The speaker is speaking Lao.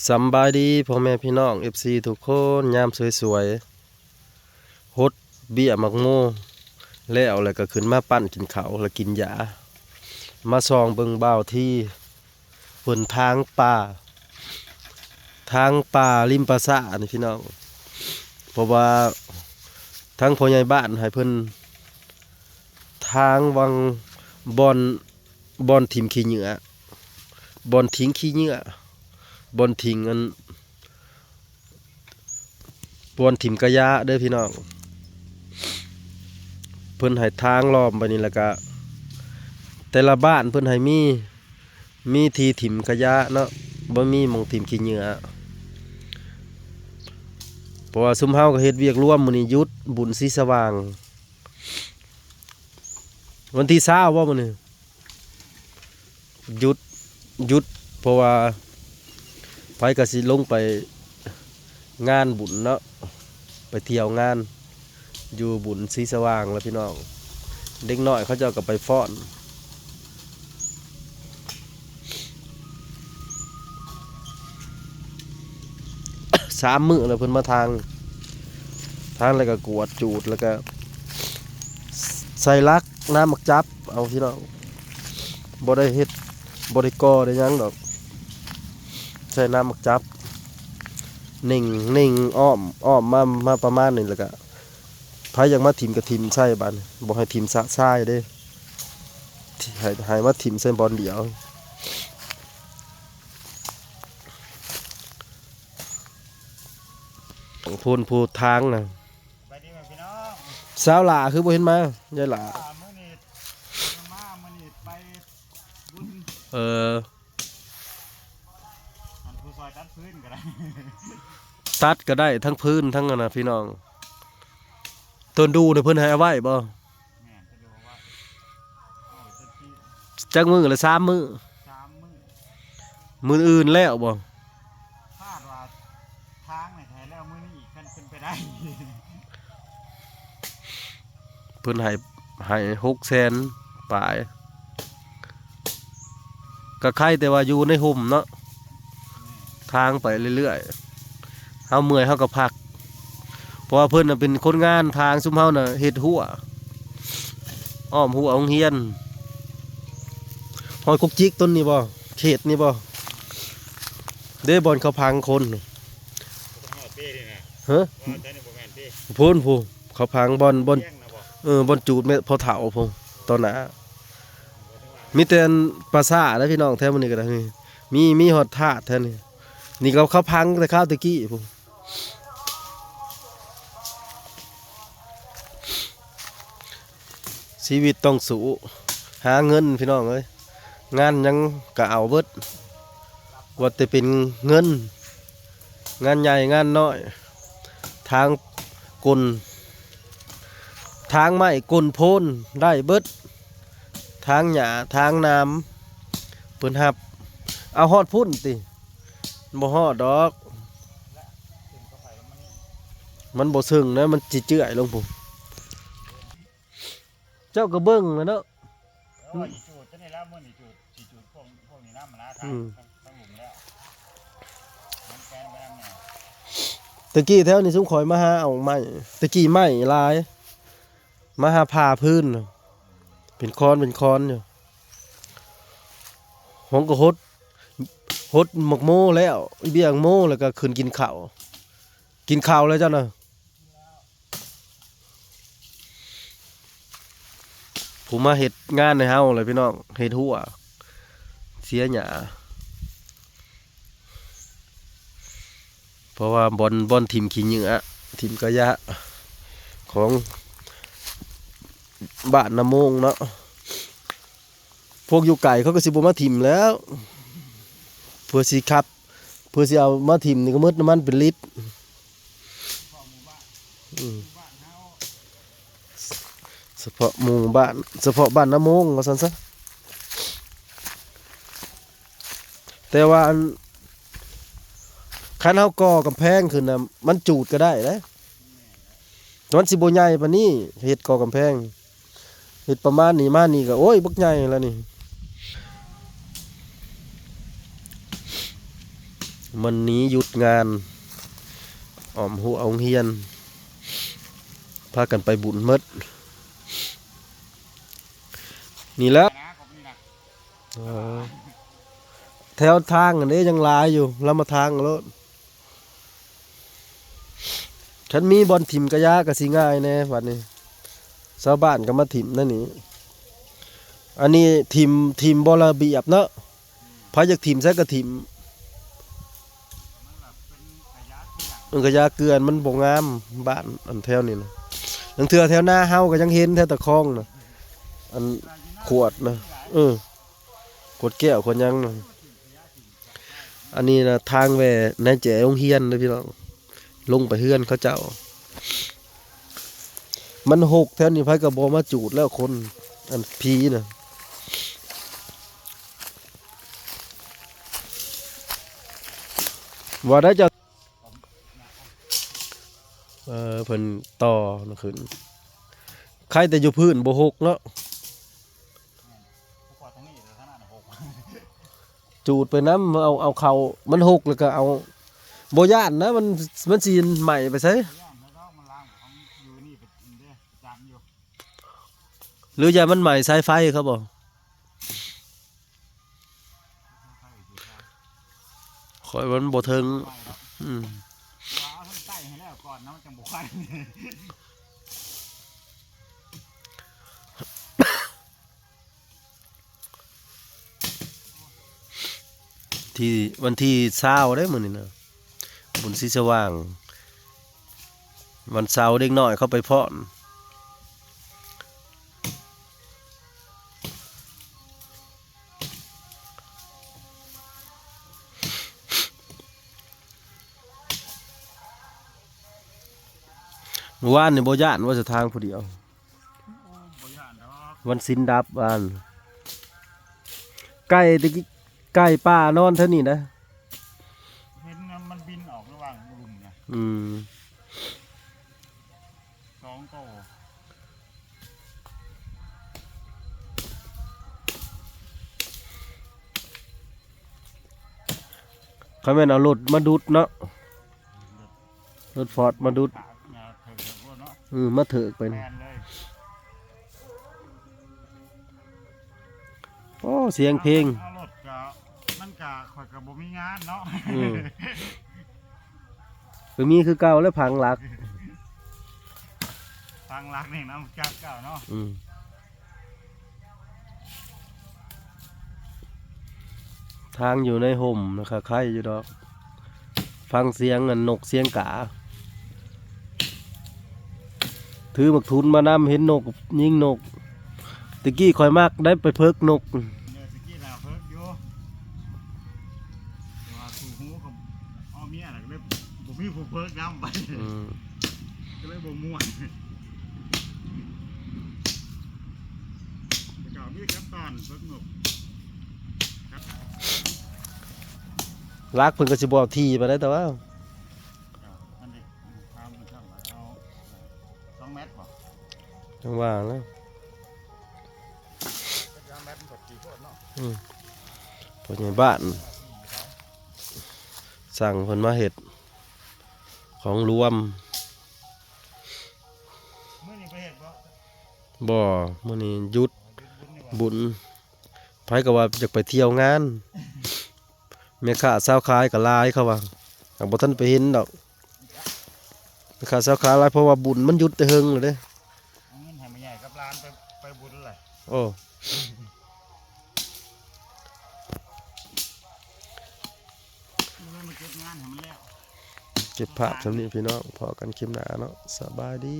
ສຳບາຍດີພໍ່ແມ່ພີ່ນ້ອງ ເອັຟຊີ ທຸກຄົນ ຍາມສວຍໆ ຫົດເບ້ຍໝາກໂມແລ້ວ ແລ້ວກໍຂຶ້ນມາປັ້ນກິນເຂົ້າ ແລ້ວກິນຢາ ມາສ່ອງເບິ່ງບ່າວທີ ເພິ່ນຖາງປ່າ ຖາງປ່າລິມປາສາດນີ້ພີ່ນ້ອງ ເພາະວ່າທາງພໍ່ໃຫຍ່ບ້ານໃຫ້ເພິ່ນ ທາງວັງ ບ່ອນ ບ່ອນຖິ້ມຂີ້ເຫຍື້ອ ບ່ອນຖິ້ມຂີ້ເຫຍື້ອ ບ່ອນຖິ້ມອັນ ບ່ອນຖິ້ມຂະຫຍະເດີພີ່ນ້ອງ ເພິ່ນໃຫ້ທາງລ້ອມໄປນີ້ ແລ້ວກະແຕ່ລະບ້ານເພິ່ນໃຫ້ມີ ມີທີ່ຖິ້ມຂະຫຍະເນາະ ບໍ່ມີໝ່ອງຖິ້ມຂີ້ເຫຍື້ອ ເພາະວ່າຊຸມເຮົາກໍເຮັດວຽກລວມ ມື້ນີ້ຢຸດບຸນສີສະຫວ່າງ ວັນທີຊາວບໍ່ມື້ນີ້? ຢຸດ ຢຸດ ເພາະວ່າໃຜກໍຊິລົງໄປງານບຸນເນາະ ໄປທ່ຽວງານຢູ່ບຸນສີສະຫວ່າງແລ້ວພີ່ນ້ອງ ເດັກນ້ອຍເຂົາເຈົ້າກໍໄປຟ້ອນ ສາມມື້ແລ້ວເພິ່ນມາຖາງ ຖາງແລ້ວກໍກວດຈູດ ແລ້ວກໍໃສ່ຫຼັກນ້ຳໝາກຈັບເອົາພີ່ນ້ອງ ບໍ່ໄດ້ເຮັດ ບໍ່ໄດ້ກໍ່ໄດ້ຫຍັງດອກ ໃສ່ນ້ຳໝາກຈັບ ເໜັ່ງ ເໜັ່ງອ້ອມ ອ້ອມມາ ມາປະມານນີ້ ແລ້ວກໍໃຜຢາກມາຖິ້ມກໍຖິ້ມໃສ່ບາດນີ້ ບໍ່ໃຫ້ຖິ້ມຊະຊາຍເດ້ ໃຫ້ ໃຫ້ມາຖິ້ມໃສ່ບ່ອນດຽວ. ໂພນ ໂພທາງນະ ສະບາຍດີແມ່ພີ່ນ້ອງ ສາວຫຼ້າຄືບໍ່ເຫັນມາ ຍາຍຫຼ້າ ອ່າ ມື້ນີ້ ມາມື້ນີ້ໄປບຸນ ເອີ ອັນຜູ້ຊ່ອຍຕັດຟືນກໍໄດ້ ຕັດກໍໄດ້ ທັງຟືນ ທັງອັນນະພີ່ນ້ອງ ຕົ້ນດູ່ນະເພິ່ນໃຫ້ເອົາໄວ້ບໍ່? ແມ່ນ ສະດວກວ່າ ເອົາຈັກມື້ ຈັກມື້ລະ ສາມມື້ ສາມມື້ ມື້ອື່ນແລ້ວບໍ່? ຄາດວ່າທາງນີ້ໃຫ້ແລ້ວມື້ນີ້ ຄັນເປັນໄປໄດ້ ເພິ່ນໃຫ້ ໃຫ້ຫົກແສນປາຍ ກໍໄຄແຕ່ວ່າຢູ່ໃນຮົ່ມເນາະ ທາງໄປເລື້ອຍໆ ເຮົາເມື່ອຍເຮົາກໍພັກ ເພາະວ່າເພິ່ນນະເປັນຄົນງານທາງ ຊຸມເຮົານະເຮັດຮົ້ວ ອ້ອມຮົ້ວໂຮງຮຽນ ຮອດກົກຈິກຕົ້ນນີ້ບໍ່? ເຂດນີ້ບໍ່? ເດ້ ບ່ອນເຂົາຝັງຄົນ ຮະ? ພຸ້ນຜູ້ ເຂົາຝັງບ່ອນ ບ່ອນ ເອີ ບ່ອນຈູດແມ່ພໍ່ເຖົ້າພຸ້ນ ຕໍ່ໜ້າ ມີແຕ່ປ່າຊ້າເດ້ພີ່ນ້ອງ ແຖວນີ້ກໍໄດ້ ມີ ມີຮອດທາດແຖວນີ້ ນີ້ກໍເຂົາຝັງແຕ່ຄາວແຕ່ກີ້ພຸ້ນ ຊີວິດຕ້ອງສູ້ຫາເງິນພີ່ນ້ອງເອີຍ ງານຫຍັງກໍເອົາເບິດ ວ່າແຕ່ເປັນເງິນ ງານໃຫຍ່ງານນ້ອຍ ທາງກົນ ທາງໄມ້ກົນໂພນໄດ້ເບິດ ທາງຫຍ້າທາງໜາມ ເພິ່ນຮັບ ເອົາຮອດພຸ້ນຕິ? ບໍ່ຮອດດອກ ມັນບໍ່ເຊິ່ງນະ ມັນຊິເຈື່ອຍລົງພຸ້ນ ເຈົ້າກໍເບິ່ງແຫຼະເນາະ ໂອ້ຍ ຈູດຕົວນີ້ແລ້ວ ມື້ນີ້ຈູດ ຊິຈູດພວກ ພວກນີ້ນຳນະ ທາງ ອືມ ທາງ ທາງລຸ່ມແລ້ວ ມັນແກ່ນໄປນຳແນ່ ແຕ່ກີ້ແຖວນີ້ຊຸມຂ້ອຍມາຫາເອົາໄມ້ ແຕ່ກີ້ໄມ້ຫຼາຍ ມາຫາຜ່າພື້ນ ເປັນຄອນເປັນຄອນຢູ່ ຫົງກໍຫົດ ຫົດໝາກໂມແລ້ວ ເບ້ຍໝາກໂມ ແລ້ວກໍຂຶ້ນກິນເຂົ້າ ກິນເຂົ້າແລ້ວເຈົ້ານະ ຜູ້ມາເຮັດງານໃຫ້ເຮົາແຫຼະພີ່ນ້ອງ ເຮັດຮົ້ວ ເສຍຫຍ້າ ເພາະວ່າບ່ອນ ບ່ອນຖິ້ມຂີ້ເຫຍື້ອ ຖິ້ມຂະຫຍະ ຂອງບ້ານນາໂມງເນາະ ພວກຢູ່ໄກເຂົາກໍຊິບໍ່ມາຖິ້ມແລ້ວ ເພື່ອຊິຂັບ ເພື່ອຊິເອົາມາຖິ້ມນີ້ກໍໝົດນ້ຳມັນເປັນລິດ ອືມ ສະເພາະໝູ່ບ້ານ ສະເພາະບ້ານນາໂມງວ່າຊັ້ນຊະ ແຕ່ວ່າອັນ ຄັນເຮົາກໍ່ກຳແພງຂຶ້ນນະ ມັນຈູດກໍໄດ້ເດ້ ມັນຊິບໍ່ໃຫຍ່ປານນີ້ ເຮັດກໍ່ກຳແພງ ເຮັດປະມານນີ້ມານີ້ກໍ ໂອ້ຍ ບັກໃຫຍ່ແລ້ວນີ້. ມື້ນີ້ຢຸດງານ ອ້ອມຮົ້ວໂຮງຮຽນ ພາກັນໄປບຸນໝົດ ນີ້ແຫຼະ. ເອີ ແຖວທາງຫັ້ນເດ້ຍັງຫຼາຍຢູ່ ລຳມາທາງໂລດ. ຄັນມີບ່ອນຖິ້ມກະຢາກະຊິງ່າຍແດ່ບັດນີ້ ຊາວບ້ານກະມາຖິ້ມແນວນີ້. ອັນນີ້ຖິ້ມ ຖິ້ມບໍ່ລະບຽບເນາະ ໃຜຢາກຖິ້ມໃສກະຖິ້ມ. ເອີ ກະຢາເກືອນ ມັນບໍ່ງາມ ບ້ານອັນແຖວນີ້ນະ. ລາງເທື່ອແຖວນາເຮົາກະຍັງເຫັນ ແຖວຕາຄອງນະ ອັນຂວດນະ ເອີ ຂວດແກ້ວຂວດຫຍັງນະ. ອັນນີ້ນະ ທາງແວ່ໃນແຈໂຮງຮຽນເດີພີ່ນ້ອງ ລົງໄປເຮືອນເຂົາເຈົ້າ. ມັນຮົກແຖວນີ້ ໃຜກະບໍ່ມາຈູດແລ້ວ ຄົນ ອັນ ຜີນະ. ວ່າໄດ້ເຈົ້າ ເອີ ເພິ່ນຕໍ່ນະຂຶ້ນ ໃຄແຕ່ຢູ່ພື້ນບໍ່ຮົກເນາະ. ຈູດໄປນຳ ເອົາ ເອົາເຂົ້າ ມັນຮົກແລ້ວກະເອົາ ບໍ່ຢ້ານນະ ມັນ ມັນຊິໄໝ້ໄປໃສ. ຫຼືຢ້ານມັນໄໝ້ສາຍໄຟເຂົາບໍ? ຂ້ອຍວ່າມັນບໍ່ເຖິງ ອືມ ວ່າເອົາທາງໃຕ້ໃຫ້ແລ້ວກ່ອນນະ ມັນຈັ່ງບໍ່ໄຄ. ທີ່ ວັນທີຊາວເດ້ມື້ນີ້ນະ ບຸນສີສະຫວ່າງ ວັນເສົາເດັກນ້ອຍເຂົາໄປຟ້ອນ. ມື້ວານນີ້ບໍ່ຢ້ານວ່າສະທາງຜູ້ດຽວ ບໍ່ຢ້ານດອກ ວັນສິນດັບ ອ່ານ ໄກ່ຕະກີ້ ໄກ່ປ່ານອນແຖວນີ້ນະ ເຫັນມັນບິນອອກລະຫວ່າງລຸ່ມນະ ອືມ ສອງໂຕ. ຄັນແມ່ນເອົາລົດມາດຸດເນາະ ລົດຟອດມາດຸດ ເອີ ມາເຖິກໄປ ແມ່ນເລີຍ. ໂອ້ ສຽງເພງ ເອົາລົດກະ ມັນກະ ຂ້ອຍກະບໍ່ມີງານເນາະ ອືມ ກະມີຄືເກົ່າແຫຼະ ຜັງຫຼັກ ຜັງຫຼັກນີ້ນຳຈັກເກົ່າເນາະ ອືມ. ທາງຢູ່ໃນຮົ່ມນະຄະ ໄຄຢູ່ດອກ ຟັງສຽງອັນນົກສຽງກາ ຖືໝາກທຸນມານຳ ເຫັນນົກ ຍິງນົກ. ແຕ່ກີ້ຂ້ອຍມັກໄດ້ໄປເພິກນົກ ເອີ ແຕ່ກີ້ນະເພິກຢູ່ ແຕ່ວ່າຄູ່ຫູກັບເອົາເມຍລະກະເລີຍບໍ່ມີຜູ້ເພິກນຳ ອືມ ກະເລີຍບໍ່ມ່ວນ. ແລ້ວກະມີຂັ້ນຕອນຝຶກນົກ ຫຼັກເພິ່ນກະຊິບໍ່ເອົາຖີ່ປານໃດ ແຕ່ວ່າ ມັນໄດ້ ເອົາສອງແມັດບໍ? ຈັ່ງວ່າແຫຼະ ສອງແມັດມັນກະຈີໂພດເນາະ ອືມ ຜູ້ໃຫຍ່ບ້ານສັ່ງເພິ່ນມາເຮັດ ຂອງລວມ. ມື້ນີ້ໄປເຮັດບໍ່? ບໍ່ ມື້ນີ້ຢຸດ ຢຸດບຸນນີ້ຫວາ? ບຸນ ໃຜກະວ່າຢາກໄປທ່ຽວງານ ແມ່ຄ້າຊາວຂາຍກະຫຼາຍ ເຂົາວ່າ ຫາກບໍ່ທັນໄປເຫັນດອກ ແມ່ຄ້າຊາວຂາຍຫຼາຍ ເພາະວ່າບຸນມັນຢຸດແຕ່ເຫິງແລ້ວເດ້. ເອົາເງິນໃຫ້ແມ່ໃຫຍ່ກັບຫຼານໄປ ໄປບຸນແຫຼະ ໂອ້. ເກັບພາບສ່ຳນີ້ພີ່ນ້ອງ ພໍ້ກັນຄລິບໜ້າເນາະ ສະບາຍດີ.